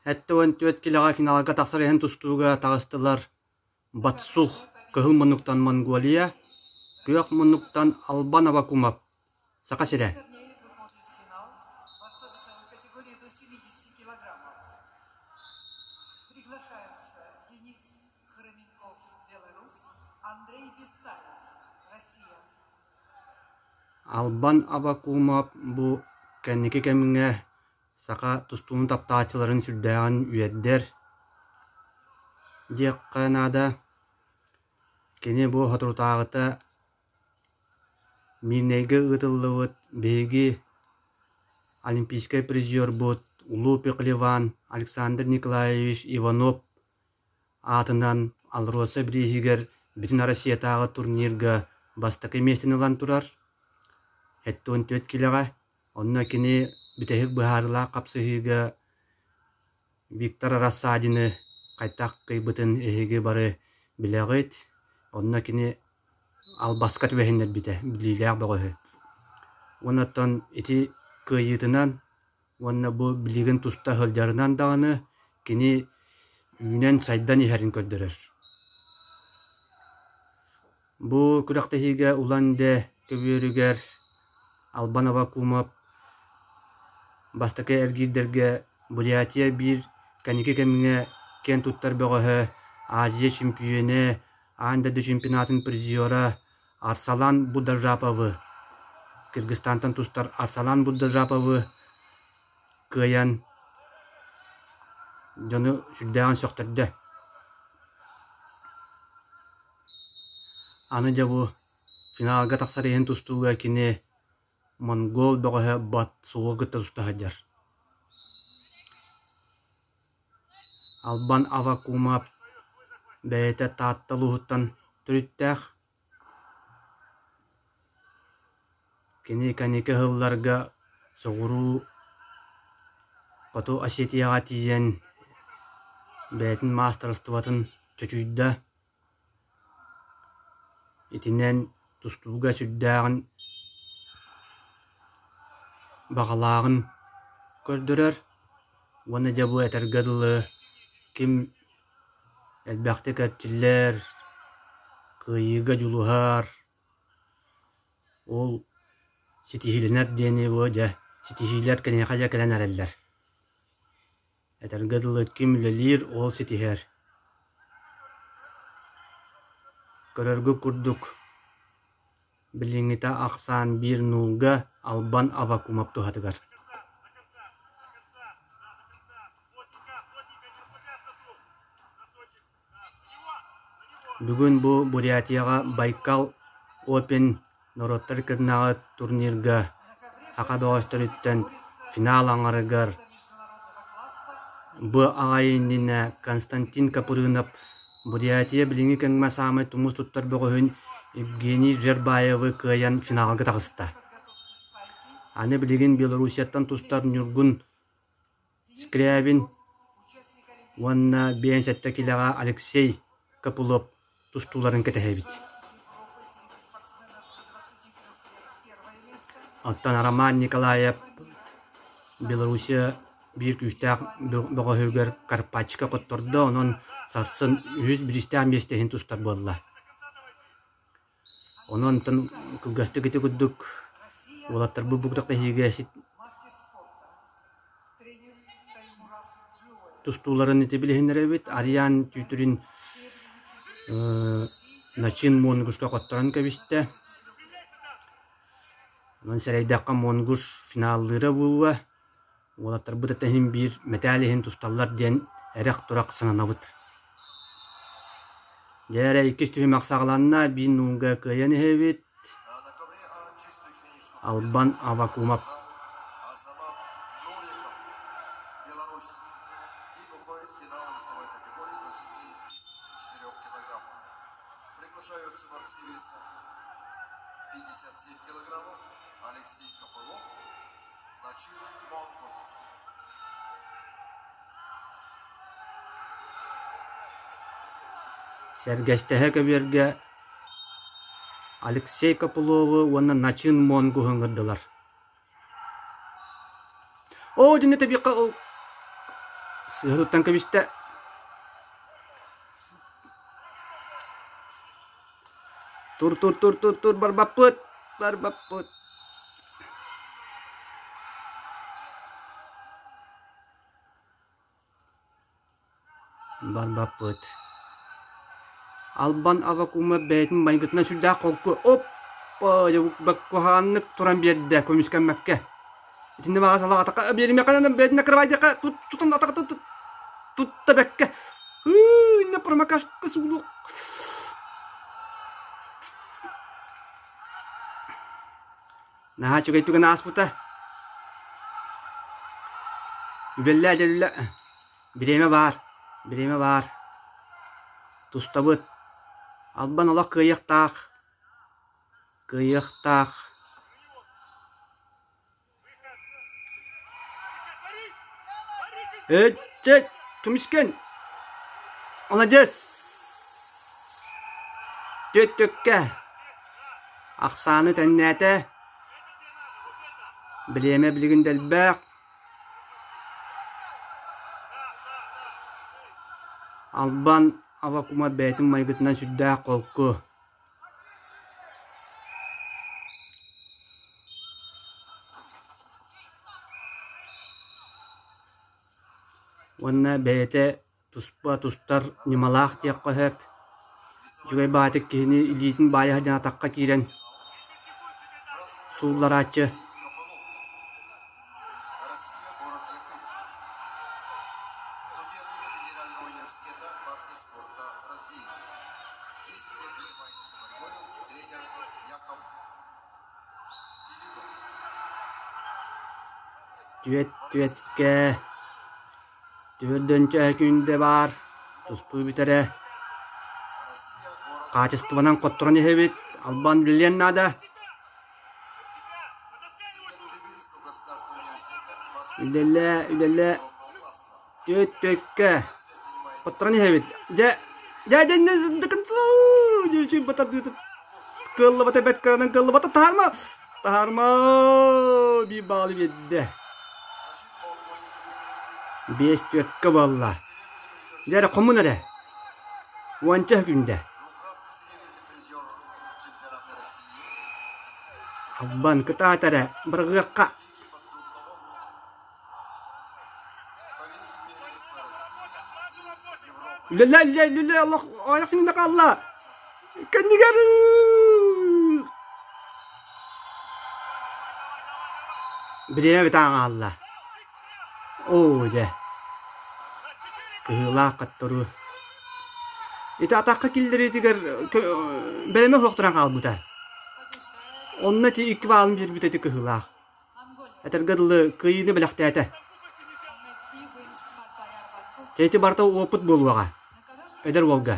74 килэҕэ финалга тахсар иһэн тустууга таҕыстылар Батсух кыһыл муннуктан Монголия, күөх муннуктан Албан Авакумов, Саха сирэ. Албан Авакумов бу кэнники кэмҥэ саха тустуунун таптааччыларын сүрдээҕин үөрдэр диэххэ наада. Кини бу соторутааҕыта Миирнэйгэ ыытыллыбыт биһиги олимпийскай призербут Улуу Пехлеван Александр Николаевич Иванов аатынан АЛРОСА бирииһигэр Бүтүн Россиятааҕы турнирга бастакы миэстэни ылан турар. 74 килэҕэ. Онно кини бүтэһик быһаарыылаах хапсыһыыга Виктор Рассадины хайдах кыайбытын эһиги бары билэҕит. Онно кини албаска түбэһиннэрбитэ, билиилээх бөҕөһү. Уонна ити кыайыытынан уонна бу билигин туста сылдьарынан даҕаны кини үүнэн-сайдан иһэрин көрдөрөр. Бу күрэхтэһиигэ Улан-Удэ көбүөрүгэр Албан Аввакумов бастакы эргиирдэргэ Бурятия биир кэнники кэмҥэ киэн туттар бөҕөһө, Азия чөмпүйүөнэ, аан дойду чемпионатын призера Арсалан Будажаповы, Кыргызстантан тустар Арсалан Будажаповы кыайан дьону сүрдээҕин сөхтөрдө. Аны дьэ бу финалга тахсар иһин тустууга кини монгол бөҕөһө Бат суолу кытта туста сылдьар. Албан Аввакумов бэйэтэ Таатта улууһуттан төрүттээх. Кини кэнники сылларга соҕуруу Хоту Осетияҕа тиийэн бэйэтин маастарыстыбатын чочуйда. Итинэн тустууга сүрдээҕин баҕалааҕын көрдөрөр уонна дьэ бу этэргэ дылы ким элбэхтик эрчиллэр, кыайыыга дьулуһар, ол ситиһиилэнэр диэни бу дьэ ситиһиилэр киниэхэ дьэ кэлэн эрэллэр. Этэргэ дылы ким үлэлиир, ол ситиһэр. Көрөргүт курдук, билиҥҥитэ ахсаан биир нуулга Албан Аввакумов туһатыгар. Бүгүн бу Бурятияҕа Байкал Open норуоттар кытынааҕы турнирга саха бөҕөстөрүттэн финал аҥарыгар бу аҕай иннинэ Константин Капрынов Бурятия билиҥҥи кэмҥэ саамай тумус туттар бөҕөһүн Евгений Жербаевы кыайан финалга таҕыста. Аны билигин Белоруссияттан тустар Ньургун Скрябин уонна 57 килэҕэ Алексей Копылов тустууларын кэтэһэбит. Оттон Роман Николаев Белоруссия биир күүстээх бөҕөһүгэр Карпачка хоттордо, онон сарсын үһүс бириистээх миэстэ иһин тустар буолла. Онон онтон кылгастык ити курдук уолаттарбыт бу күрэхтэһиигэ тустууларын ити билиһиннэрэбит. Ариан Түүтүрүн Начин Монгушка хотторон кэбистэ. Онон сэрэйдэххэ Монгуш финаллыыра буолуо. Уолаттарбыт этэ иһин биир мэтээл иһин тусталлар диэн эрэх-турах сананабыт. Дьэ эрэ иккис түһүмэх саҕаланна, биир нууга кыайан иһэбит. Албан Аввакумов. Сэргэстэһэ көбүөргэ Алексей Копыловы уонна Начин Монгуһу ыҥырдылар. Оо, дьиҥэ тэбиэххэ ол Сыыһа туттан кэбистэ. Тур тур тур тур тур барбаппыт барбаппыт. Барбаппыт. Албан Авакума бэйэтин майгытынан сүрдээх холку оппа куһаҕаннык туран биэрдэ көмүскэммэккэ. Итиннэ баҕас алах атахха биэримиэххэ бэйэтин накрывайдыахха тутан атаха тутта бэккэ. Иннэ промокашка суулуох. Наһаа үчүгэй түгэн ааспыта. Үлэлээ дьэ Бириэмэ баар, бириэмэ баар. Тустабыт. Албан олох кыайыахтаах. Кыайыахтаах. Эччэт, көмүскэн! Молодец! Түөттүккэ! Ахсааны тэннээтэ. Бириэмэ билигин да элбэх. Албан Авакума бэйэтин майгытынан сүрдээх холку. Уонна бэйэтэ туспа тустар ньымалаах диэххэ сөп. Үчүгэй баҕайытык киһини илиитин баайа сылдьан атахха киирэн суулларааччы. Түөт түөткэ Түөрдөнчө күндэ баар, тустуу бүтэрэ. Хаачыстыбанан хотторон иһэбит, албан билиэн наада. Үлэлээ, үлэлээ. Түөт-түөккэ. Хотторон иһэбит. Дьэ, дьэ, дьэ, до конца. Дьэ, батардыыта кыаллыбата бэт кыранан кыаллыбата таһаарма. Таһаарма. Биир баалы биэрдэ. Биэс түөккэ буолла. Дьэ эрэ хомун эрэ. Уонча күндэ. Албан кытаат эрэ, бырҕыахха. Үлэлээ, үлэлээ, үлэлээ, олох айах сиҥнэ хаалла. Кэннигэр Бириэмэ бүтэн хаалла. Оо дьэ. Кыһыылаах хотторуу. Ити атахха киллэриитигэр бэлэмэ суох туран хаалбыта. Онно ити икки баалын биэрбитэ ити кыһыылаах. Этэргэ дылы, кыайыыны бэлэхтээтэ. Ити барыта уопут буолуоҕа. Эдэр уолга.